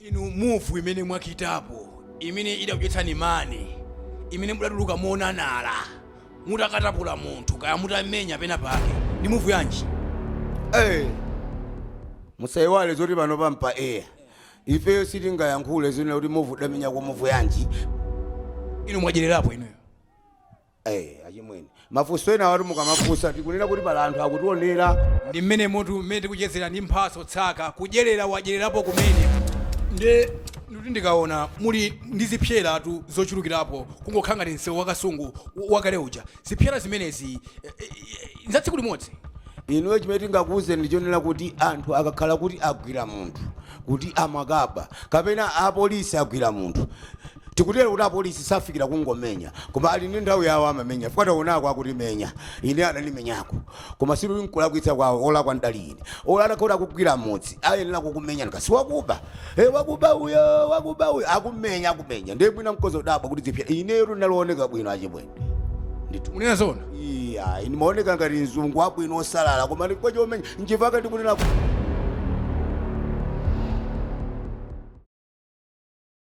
Inu, move imene mwakitapo imene idakudyetsani money, imene mudatuluka monanala mutakatapula munthu kaya mutamenya pena pake, ndi move yanji? Musayiwale zoti pano pampa eya, ifeyo sitingayankhule zina kuti move udamenya kwa move yanji. Inu mwadyererapo inuyo? Achimwene, mafunso ena awati mukamafunsa, tikunena kuti pala anthu akutionera. Ndi mmene mutu mmene tikuchezera ndi Mphatso Tsaka. Kudyerera wadyererapo kumene. Nde ndikuti ndikaona muli ndi zipyeratu zochulukirapo, kungokhala ngati msewu wakasungu wakale uja. Zipyera zimenezi za tsiku limodzi? Inuyo, chimene tingakuwuzeni ndichonena kuti anthu akakhala kuti agwira munthu kuti amakaba kapena apolisi agwira munthu, tikutero kuti apolisi safikira kungomenya, koma ali ndi nthawi yawo amamenya. Fika taonako akutimenya, ine anandimenyako, koma sili nkulakwitsa kwawo, olakwa ndali ine. Ola atakhala akugwira mmodzi, ayenera kukumenya ngasi wakuba. E, wakuba uyo, wakuba uyo, akumenya, akumenya. Ndiye mwina mkozo udabwa kuti zipya. Ineyo ndinalooneka bwino, achimwene, ndithu. Munena zoona? Iya, ine maoneka ngati mzungu wabwino osalala, koma ndikwa chomenya nchifaka ndikunena.